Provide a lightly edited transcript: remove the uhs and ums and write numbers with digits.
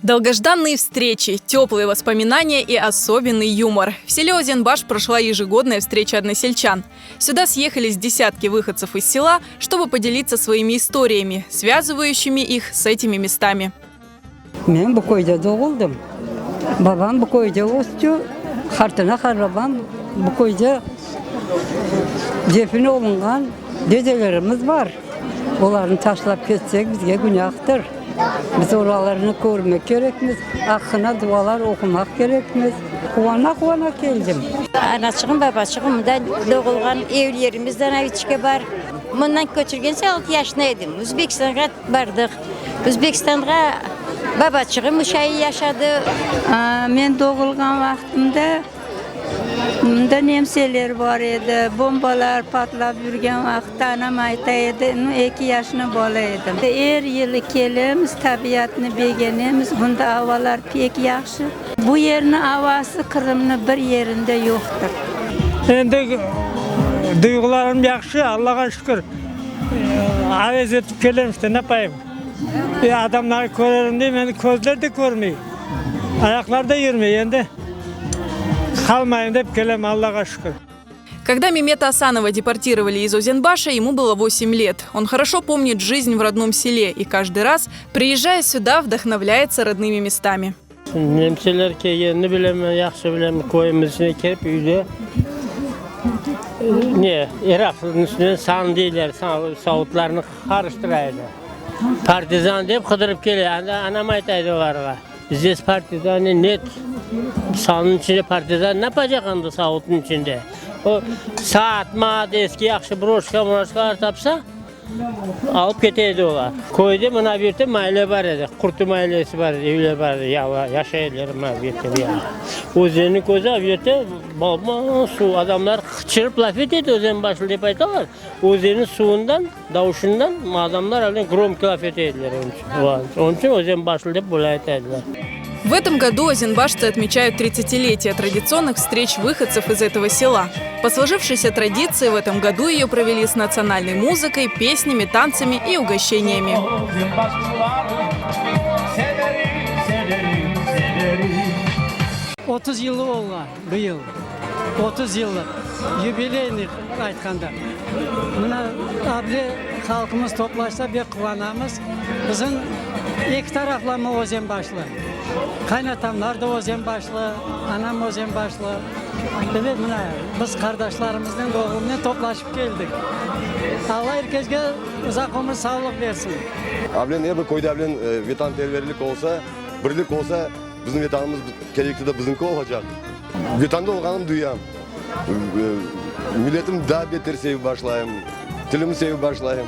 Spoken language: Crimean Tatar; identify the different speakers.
Speaker 1: Долгожданные встречи, теплые воспоминания и особенный юмор. В селе Озенбаш прошла ежегодная встреча односельчан. Сюда съехались десятки выходцев из села, чтобы поделиться своими историями, связывающими их с этими местами.
Speaker 2: Men bu köyde doğuldım. Babam bu köyde östi, qartana, qartbabam bu köyde defin olunğan dedelerimiz bar. Olarnı taşlap ketsek, bizge günahtır. Biz oralarnı körmek kerekmiz, aqqına dualar oqumaq kerekmiz. Quvana-quvana keldim.
Speaker 3: Anaçığım, babaçığım mında doğulğan, evlerimiz Danaviçke bar. Mından köçürgense altı yaşında edim. Özbekistanğa bardıq. Özbekistanğa babaçığım üç ay yaşadı.
Speaker 4: Men doğulğan vaqtımda mında nemseler bar edi, bombalar patlap yürgen vaqıtta anam ayta edi, nu, eki yaşlı bala edim. Er yılı kelemiz, tabiatnı begenemiz, bunda avalar pek yahşı. Bu yerniñ avası Qırımnıñ bir yerinde yoqtır.
Speaker 5: Endi duyğularım yahşı, Allağa şükür. Avez etip kelem işte, ne yapayım. Adamları körerim deyim, endi közler de körmey, ayaqlar da yürmey, endi qalmayım dep kelem, Allağa şükür.
Speaker 1: Когда Мемета Асанова депортировали из Озенбаша, ему было 8 лет. Он хорошо помнит жизнь в родном селе и каждый раз, приезжая сюда, вдохновляется родными местами.
Speaker 6: Nemseler kelgenini bilem, yahşı bilem, köyümüz içine kelip üyde ne, rafnıñ üstünden sandıylar, savutlarnı qarıştıra edi. Partizan dep qıdırıp kele. Anda anam ayta edi olarğa, Zdes partizanı net, salnıñ içinde partizan ne yapacaq anda savutnıñ içinde? O saat, maat, eski yahşı broşka, mroşkalar tapsa, Alıp kete edi olar. Köyde mına bir yerde maile bar edi, Qurtı mailesi bar edi, evler bar edi, yaşay ediler mına bir yerde bu yanda. Özenniñ közü a bu yerde bol suv, adamlar qıçırıp laf ete edi, Özenbaşlı dep aytalar. Özenniñ suvundan, davuşından adamlar öyle gromko laf ete ediler onıñ içün. Onıñ içün Özenbaşlı dep böyle ayta ediler.
Speaker 1: В этом году озенбашцы отмечают 30-летие традиционных встреч выходцев из этого села. По сложившейся традиции в этом году ее провели с национальной музыкой, песнями, танцами и угощениями.
Speaker 7: 30 yılı ola bıyıl, 30 yıllıq, yubileyniy aytqanda. Mına able halqımız toplaşsa bek quvanamız. Bizim eki taraflama Özenbaşlı. Qaynatamlar da Özenbaşlı, anam Özenbaşlı. Ebet, mına biz qardaşlarımıznen, oğlumnen toplaşıp keldik. Alla er kesge uzaq ömür, sağlıq bersin.
Speaker 8: Ablen er bir köyde ablen vetanperverlik olsa, birlik olsa, Bizim Vetanımız kerekli de bizimki olacaq. Vetanda olğanım duyam. Milletim daa beter sevip başlayım, tilimi sevip başlayım.